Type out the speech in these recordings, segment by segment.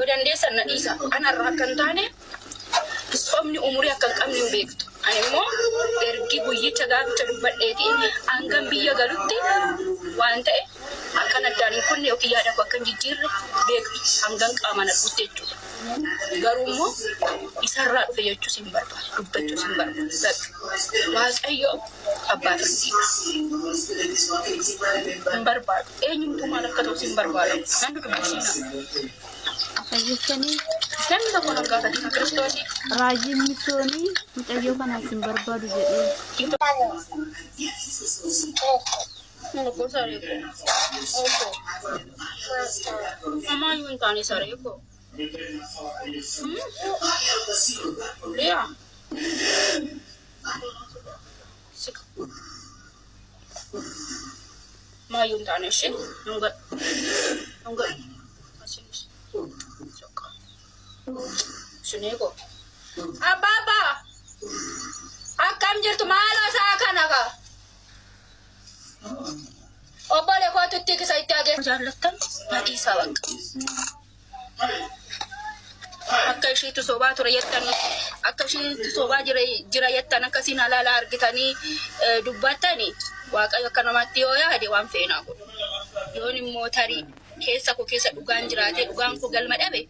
Yoo dandeessan na dhiisa. Anarraa akka hin taane sobni umurii akka hin qabne hin beektu. Ani immoo ergi guyyicha gaaficha dubbadheeti hangan biyya galutti waan ta'e akkan addaan hin kunne yookiin yaada koo akka hin jijjiirre beektu hangan qaamaan argutti jechuudha. Garuu immoo isarraa dhufe jechuus hin barbaadu, dubbachuus hin barbaadu. Bakka Waaqayyo abbaa firdiidha. Hin barbaadu. Eenyumtuu maal akka ta'us hin barbaadu. Nan dudubbisiina. Dhageessanii Namni tokko nan gaafatina Kiristoosii. Raajiin misoonii mucayyoo kanaas hin barbaadu jedhee. Obbo saree koo. Obbo. Amaayyuu hin taane saree koo. Yaa. Sika. Maayyuu hin taane ishee. Dhungadhu. Dhungadhu. Asinis. Sokka. Sinee koo. Abbaa abbaa. Akkam jirtu maaloo sa'a kana kaa. Obbole kootu itti kisa itti agee. Jaallattan na dhiisaa bakka. Akka ishiitu sobaa ture jettanii akka ishiitu sobaa jira jira jettan akkasiin halaala argitanii dubbattanii waaqayyo akka namaatti yoo yaade waan feenaa godhu. Yoon immoo tarii keessa koo keessa dhugaan jiraatee dhugaan koo galma dhabe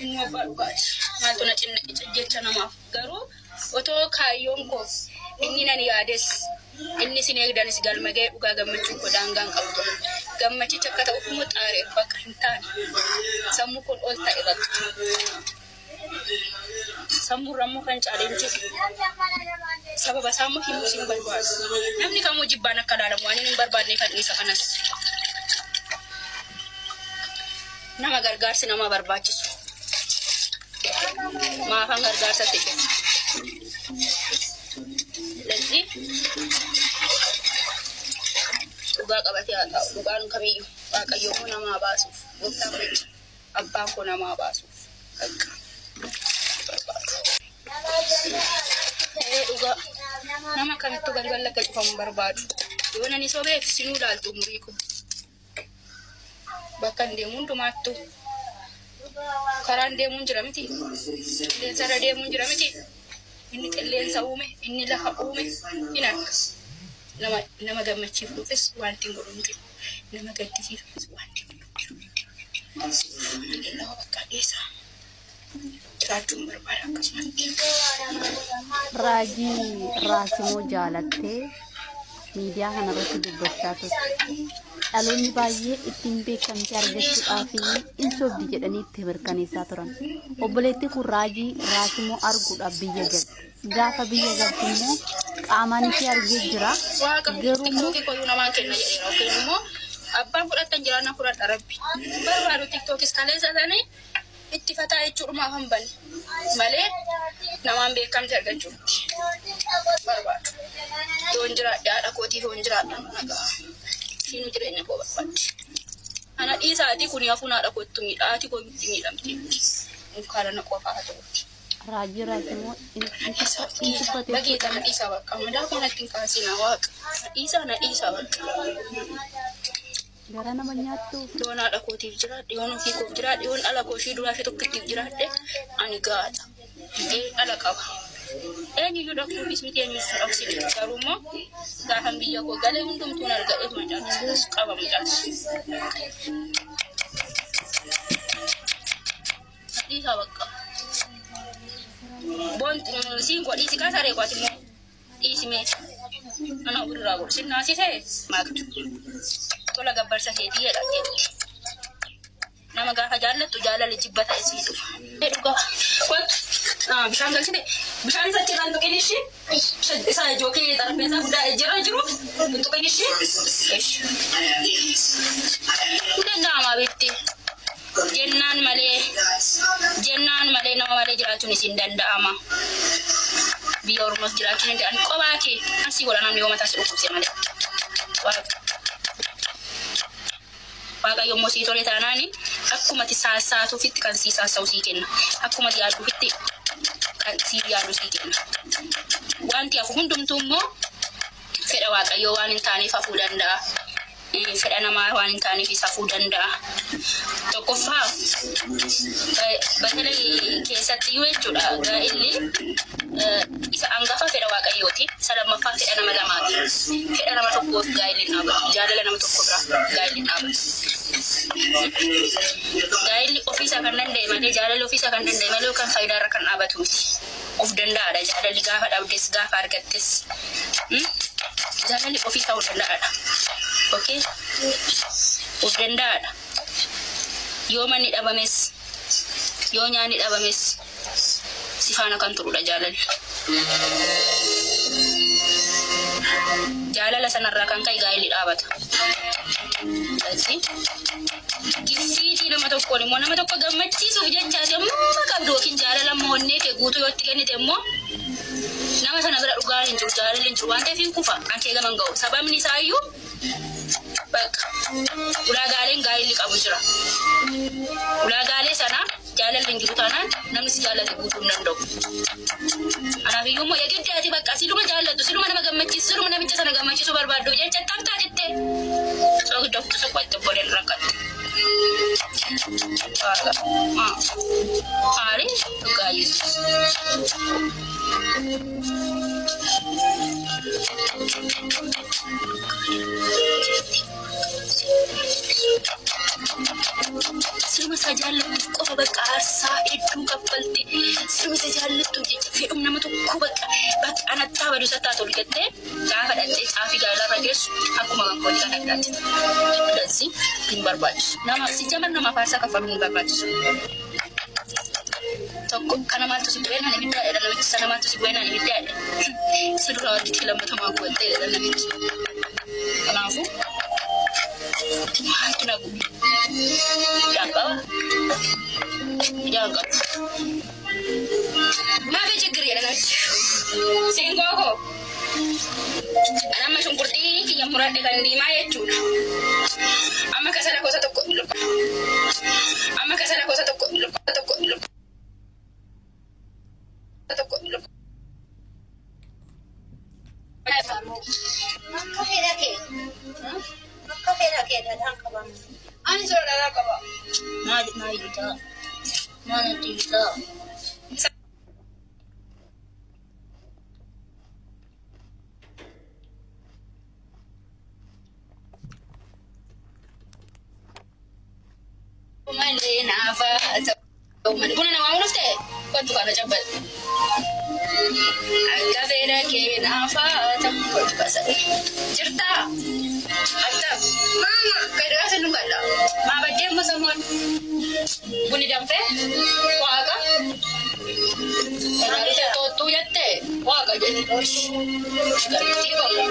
inni abbaa dhugaati. Maaltu na cinna jecha namaaf garuu Otoo kaayyoon koo inni nan yaades inni isin eegdanis galma ga'ee dhugaa gammachuun koo daangaa hin qabu ture. Gammachichi akka ta'uuf immoo xaareera bakka hin taane. Sammuu koon ol ta'e bakka. Sammuurra immoo kan caale hin jiru. Sababa isaa immoo himuus hin barbaadu. Namni kamuu jibbaan akka ilaalamu waan hin barbaadneef an dhiisa kanas. Nama gargaarsi namaa barbaachisu. Maafan gargaarsatti cufa. ለዚህ dhugaa qabatee haa taa'u. Dhugaan kamiyyuu Waaqayyo immoo namaa baasuuf gooftaan macha abbaan koo namaa baasuuf bakka barbaadu. Ee dhugaa nama kamittuu balballi akka cufamu hin barbaadu. Yoo nani sobeef sinuu ilaaltu umurii koo. Bakka hin deemu hundumaattuu karaan deemuun jira miti. Qilleensa irra deemuun jira miti. Inni qilleensa uume, inni lafa uume hin arga. Nama nama gammachiiftuufis wanti hin godhu hin jiru. Nama gaddisiisuufis wanti hin godhu hin jiru. Alhamdulillah bakka dhiisaa. Jiraachuun barbaada akkasumatti. Raajii Raasimoo jaalattee miidiyaa kanarratti dubbachaa turte. Dhaloonni baay'ee ittiin beekamtii argachuudhaaf in sobdi jedhanii itti mirkaneessaa turan. Obboleettii kun raajii Raasimoo arguudhaaf biyya galte. Gaafa biyya galtu immoo qaamaan ishee argee jira. Waaqa Garuu immoo tiktookii koyyuu namaan kenna jedheera yookiin immoo abbaan fudhattan jiraanna fudhadha rabbi. Barbaadu tiktookis kaleessa sanii itti fataa jechuudhumaaf han bane malee namaan beekamti argachuu miti barbaadu. Yoon jiraadhe haadha kootiif yoon jiraadha nagaa. Ishiinuu jireenya koo barbaaddi. Ana dhiisaatii kuni hafuun haadha koottu miidha haati koo itti miidhamteetti. Unkaana na qofaa haa ta'utti. Raajii Raasimoo in tuffate Bageeta na dhiisaa bakka madaa koo natti hin kaasinaa waaqa. Na dhiisaa na dhiisaa bakka. Garaa nama nyaattu. Yoon haadha kootiif jiraadhe, yoon ofii koof jiraadhe, yoon dhala koo ishii duraa ishee tokkittiif jiraadhe ani gahaadha. Ee dhala qaba. Eenyuyyuu dhoksuufis miti eenyus hin dhoksine. Garuu immoo gaafan biyya koo galee hundumtuun argadhe mucaas qaba mucaas. Dhiisaa bakka. Boon siin koo dhiisi kaa saree koo ati immoo. Dhiisi mee. Mana ofirraa godhu. Sin naasise maaktu. Tola gabbarsa keetii jedha jetti. Nama gaafa jaallattu jaalala jibba ta'e sii dhufa. Ee dhugaa. Kottu. Bishaan galchite. Bishaan isa achirraa hin tuqin ishii. Isa jookii xarapheezaa guddaa ejjerra jiru hin tuqin ishii. Ishi. Hin danda'ama bitti. Jennaan malee jennaan malee nama malee jiraachuun isin danda'ama. Biyya ormas jiraachuun hin danda'an qobaa kee asii godha namni yoo mataa si dhukkubse malee. Waaqa Waaqayyo immoo sii tole taanaani akkuma ati saassaatuufitti kan sii saassa'u sii kenna. Akkuma ati yaadduufitti kan sii yaadu sii kenna. Wanti hafu hundumtuu immoo fedha Waaqayyoo waan hin taaneef hafuu danda'a. Fedha namaa waan hin taaneef safuu danda'a. Tokkoffaa batalay keessatti iyyuu jechuudha gaa'elli isa angafa fedha Waaqayyooti. Isa lammaffaa fedha nama lamaati. Fedha nama tokkoof gaa'elli hin dhaabatu. Jaalala nama tokko bira gaa'elli hin dhaabatu. Gaa'elli ofiisaa kan danda'e malee jaalalli ofiisaa kan danda'e malee yookaan faayidaarra kan dhaabatu miti. Of danda'aadha jaalalli gaafa dhabdes gaafa argattes. Jaalalli ofiisaa of danda'aadha. Okay? Of danda'aadha. Yoo manni dhabames yoo nyaanni dhabames si faana kan turudha jaalalli. Jaalala sanarraa kan ka'e gaa'elli dhaabata. ስለዚህ Giffiitii nama tokkoon immoo nama tokko gammachiisuuf jecha ati amma qabdu yookiin jaalala immoo onnee kee guutuu yoo itti kennite immoo nama sana bira dhugaan hin jiru jaalalli hin jiru waan ta'eef hin kufa kan kee gama hin ga'u. Sababni isaa iyyuu bakka ulaagaaleen gaa'elli qabu jira. Ulaagaalee sana jaalalli hin jiru taanaan namni si jaallate guutuu hin danda'u. Kanaaf iyyuu immoo yegiddi ati bakka siluma jaallattu siluma nama gammachiisu siluma namicha sana gammachiisuu barbaaddu jecha tabtaa jettee soogiddooftu soqotti obboleen rakkatte. Waaqa. Maali? Dhugaa Yesuus. Sirma isaa jaallattuuf qofa bakka aarsaa hedduu kaffalte sirma isa jaallattuuf jecha fedhum nama tokko bakka bakka anattaa badu isa taatu jettee gaafa dhattee caafii gaa'elarra geessu akkuma kan kooti kan addaatti. ስለዚህ hin barbaachisu. Nama si jamar namaaf aarsaa kaffaluun hin barbaachisu. Tokko kana maaltu si bu'ee naan ibiddaa jedha namichi sana maaltu si bu'ee naan ibiddaa jedha. Isa dura wanti lammatamaa gubattee jedha namichi. Kanaafuu maaltu na gube? Idaan qaba? Idaan qabu. Maafi ችግር jedha namichi. Siingoo koo. Ani amma shunkurtii kiyya muradhe kan diimaa jechuudha. Amma kasala gosa tokko amma kasala gosa tokko tokko tokko Akka fedha kee. Akka fedha kee dhadhaan qaba. Ani sora dhadhaa qaba. Maali maali bitaa? Maal itti bitaa? Malee naafa ta'u malee. Buna na waamuu dhuftee? Kottu kana cabbadhu. Akka fedha kee naafa ta'u kottu kasa. Jirtaa? Atta. Mama. Kadhaa sanu kadha. Maa baddee immoo samuun. Bunni danfee? Waaqa. Irraa dhufe toottuu jettee? Waaqa jedhe. Galtii qaba.